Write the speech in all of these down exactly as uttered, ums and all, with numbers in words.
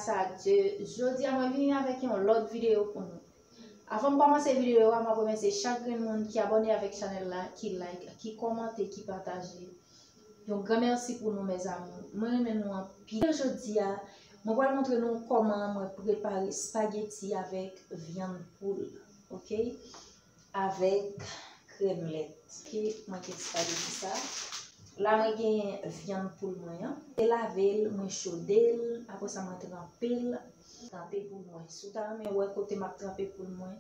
Sa de, jodi a mwen vini avèk yon lòt videyo pou nou. Avan m kòmanse videyo a, m ap remèsye chak grenn moun ki abòne avèk chanèl la, ki like, ki kòmante, ki pataje. Yon gran mèsi pou nou, mes amours. Mwen renmen nou anpil. Jodi a, mwen pral montre nou kòman mwen prepare spaghetti avèk vyann poul, oke? Avèk krèm lèt. Oke, mwen gen spaghetti sa. La, mwen gen vyann poul mwen an. Mwen lave l, mwen chode l, apre sa, mwen tranpe l. Tranpe poul mwen. Si w ta renmen wè kote m ap tranpe poul mwen,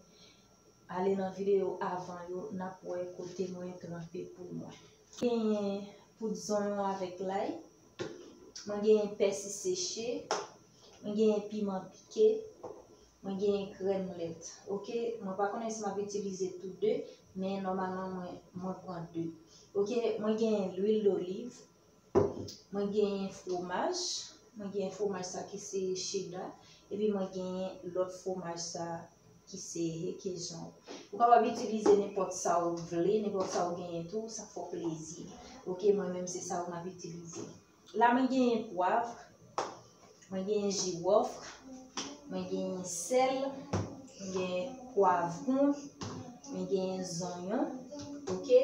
ale nan videyo avan yo, n ap wè kote mwen tranpe poul mwen. Mwen gen poud zonyon avèk lay. Mwen gen pèsi seche. Mwen gen piman pike. Mwen gen krèm lèt. Oke, mwen pa konnen si m ap itilize tou de, men nòmalman mwen, mwen pran de. Oke, mwen gen lwil doliv. Mwen gen fwomaj. Mwen gen fwomaj sa ki se cheda. Epi mwen gen lòt fwomaj sa ki se rekejan. Ou kapab itilize nenpòt sa ou vle, nenpòt sa ou genyen tou, sa fè w plezi. Oke, mwen menm se sa m ap itilize. La, mwen genyen pwav, mwen genyen jiwòf, mwen genyen sèl, mwen genyen pwavwon, mwen genyen zonyon, oke?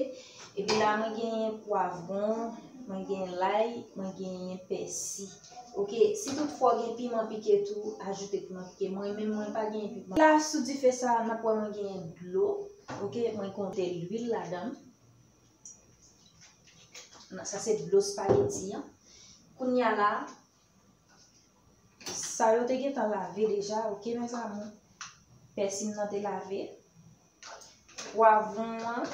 Epi la, mwen genyen pwavwon, mwen genyen lay, mwen genyen pèsi. Oke, si toutfwa w gen piman pike tou, ajoute piman pike. Mwen menm, mwen pa genyen piman. La, sou dife sa, n ap wè mwen genyen dlo. Oke, mwen konte lwil ladan. Sa se dlo spaghetti an. Kounye a la, sa yo te gentan lave deja, oke, mes amours. Pèsi m nan te lave. Pwavwon an,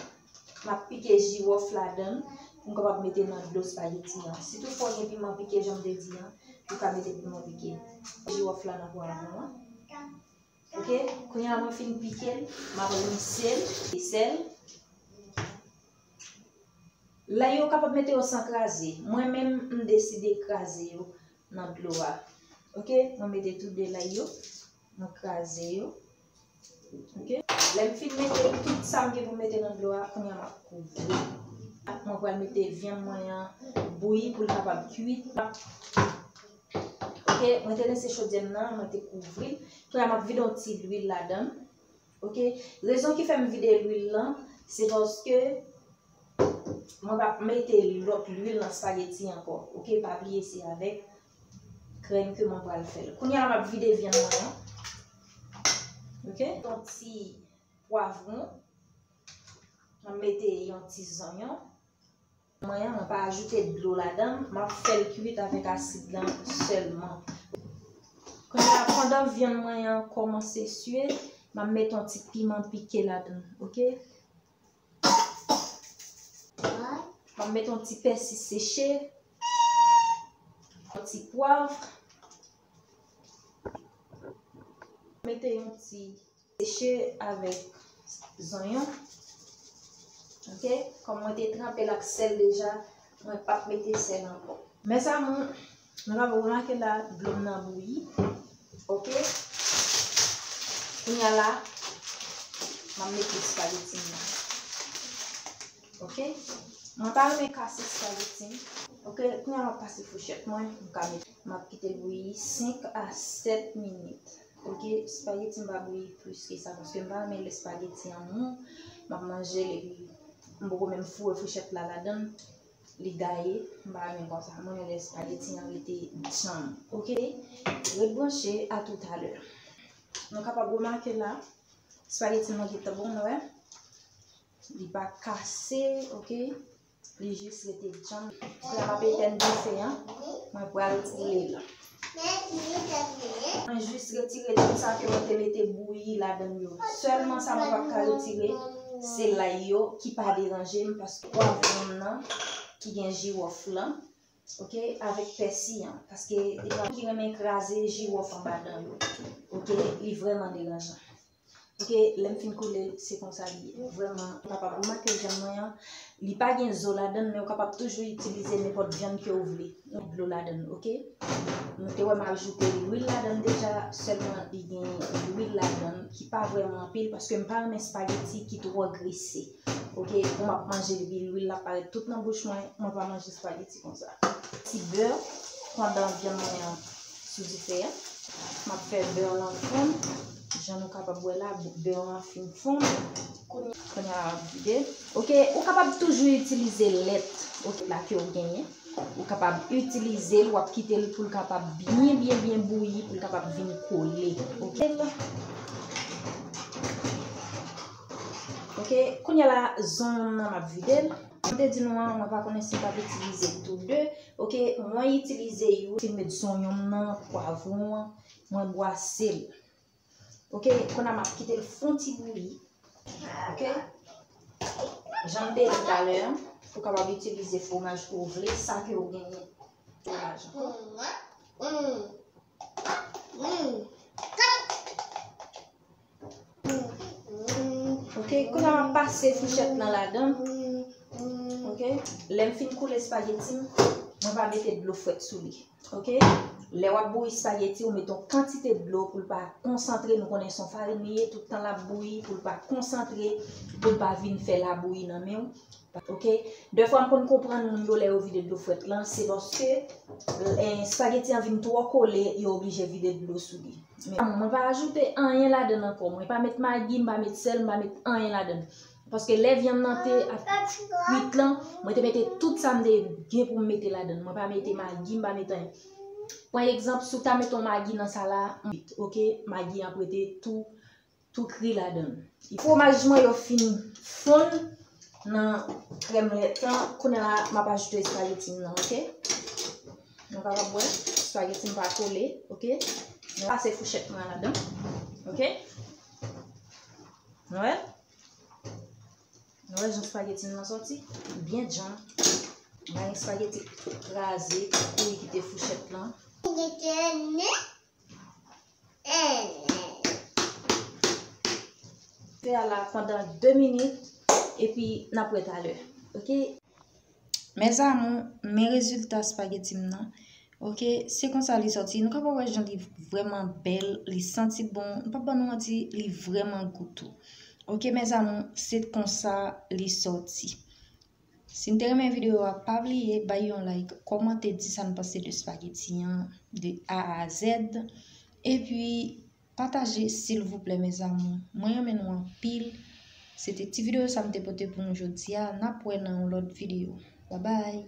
m ap pike jiwòf ladan l pou m kapab mete nan dlo spaghetti an. Si toutfwa w gen piman pike, jan m te di an, ou ka mete piman pike. Jiwòf la nan pwavwon an. Oke, kounye a mwen fin pike l, m ap rinse l, e sèl. Lay yo kapab mete yo san kraze. Mwen menm, m deside kraze yo nan dlo a. Oke, mwen mete tou de lay yo, mwen kraze yo. Oke, lè m fin mete tout sa m gen pou m mete nan dlo a, kounye a m ap kouvri. Mwen pral mete vyann mwen an bouyi pou l kapab kuit. Oke, mwen te rense chodyè m nan, mwen te kouvri l. Kounye a m ap vide yon ti lwil ladan l. Oke, rezon ki fè m vide lwil lan, se paske mwen p ap mete lòt lwil nan spaghetti ankò. Oke, pa bliye se avèk krèm ke mwen pral fè l. Kounye a m ap vide vyann mwen an. Oke, yon ti pwavwon. Mwen mete yon ti zonyon. Mwen an, mwen pa ajoute dlo ladan l, m ap fè l kuit avèk asid lan sèlman. Kounye a, pandan vyann mwen an kòmanse sye, m ap mete yon ti piman pike ladan l, oke? M ap mete yon ti pèsi seche, yon ti pwav, mete yon ti seche avèk zonyon. Oke, kòm mwen te tranpe l ak sèl deja, mwen p ap mete sèl ankò. Mes amours, nou kapab remake la, dlo m nan bouyi. Oke, kounye a la, m ap mete espageti m nan. Oke, mwen pa renmen kase espageti m. Oke, kounye a m ap pase fouchèt mwen, m ka mete. M ap kite l bouyi senk a sèt minit. Oke, espageti m pa bouyi plis ke sa, paske m pa renmen lè espageti an mou, m ap manje l epi m poko menm foure fouchèt la ladan l, li gaye, m pa renmen konsa. Mwen renmen lè espageti an rete djanm. Oke, ret branche, a toutalè. Nou kapab remake la, espageti m nan gentan bon, nou wè. Li pa kase, oke. Li jis rete djanm. Kounye a m ap etèn dife an. Mwen pral koule l. Mwen jis retire tout sa ke mwen te mete bouyi ladan l yo. Sèlman sa mwen p ap ka retire, se lay yo ki pa deranje m, paske pwavwon m nan ki gen jiwòf lan, oke, avèk pèsi an. Paske gen moun ki renmen kraze jiwòf anba dan yo. Oke, li vrèman deranjan. Oke, lè m fin koule l, se konsa li ye. Vrèman, ou kapab remake vyann mwen an, li pa gen zo ladan l, men ou kapab toujou itilize nenpòt vyann ke ou vle. Dlo ladan l, oke? Nou te wè m ajoute lwil ladan l deja, sèlman li gen lwil ladan l ki pa vrèman anpil, paske m pa renmen espageti ki twò grese. Oke, pou m ap manje l, epi lwil la parèt tout nan bouch mwen, mwen pa manje espageti konsa. Ti bè, pandan vyann mwen an sou dife a. M ap fè bè lan fonn. Jan nou kapab wè la, bè an fin fonn. Kounye a m ap vide. Ok, ou kapab toujou itilize lèt, ok, la ke w genyen. Ou kapab itilize l, w ap kite l pou l kapab byen, byen, byen bouyi, pou l kapab vin kole. Ok? Ok, kounye a la, zonyon m nan, m ap vide l. Mwen te di nou an, mwen pa konnen si m t ap itilize tou de. Ok, mwen itilize yo, si m met zonyon m nan, pwavwon an, mwen bwase l. Ok, kounye a m ap kite l fon ti bouyi. Ok? Jan m te di talè an, ou kapab itilize fwomaj ke w vle, sa ke w genyen. Fwomaj an. Ok, kounye a m ap pase fouchèt lan ladan. Ok, lè m fin koule espageti m, mwen pa mete dlo frèt sou li. Ok, lè w ap bouyi espageti, ou mete yon kantite dlo pou l pa konsantre. Nou konnen se yon farin li ye, tout tan l ap bouyi, pou l pa konsantre, pou l pa vin fè labouyi nan men w. Ok, dèfwa m konn konprann moun yo lè yo vide dlo frèt lan, se paske, eh, espageti an vin twò kole, yo oblije vide dlo sou li. Men mwen pa ajoute anyen ladan l ankò. Mwen pa met magi, m pa met sèl, m pa met anyen ladan l. Paske lè vyann nan te ap kwit lan, mwen te mete tout sa m te gen pou m mete ladan l. Mwen pa mete magi, m pa mete anyen. Pran egzanp, si w ta mete yon magi nan sa la, m met, ok, magi an ap rete tou tou kri ladan l. Fwomaj mwen yo fin fonn nan krèm lèt lan. Kounye a la, m ap ajoute espageti m nan, ok? Nou kapab wè, espageti m pa kole, ok? Mwen pase fouchèt mwen ladan, ok? Nou wè? Nou wè jan espageti m nan sòti? Byen djanm. Mwen espageti kraze, kouri kite fouchèt lan. Fè a la pandan de minit, epi n ap wè talè. Ok? Mes amours, men rezilta espageti m nan. Ok, se konsa li sòti. Nou kapab wè jan li vrèman bèl, li santi bon. M p ap ban nou manti, li vrèman gou tou. Ok, mes amours, se konsa li sòti. Si n te renmen videyo a, pa bliye bay yon like, kòmante, di sa n panse de espageti an de A a Z. Epi, pataje, silvouplè, mes amours. Mwen renmen nou anpil. Se te ti videyo sa m te pote pou nou jodi a. N ap wè nan yon lòt videyo. Babay!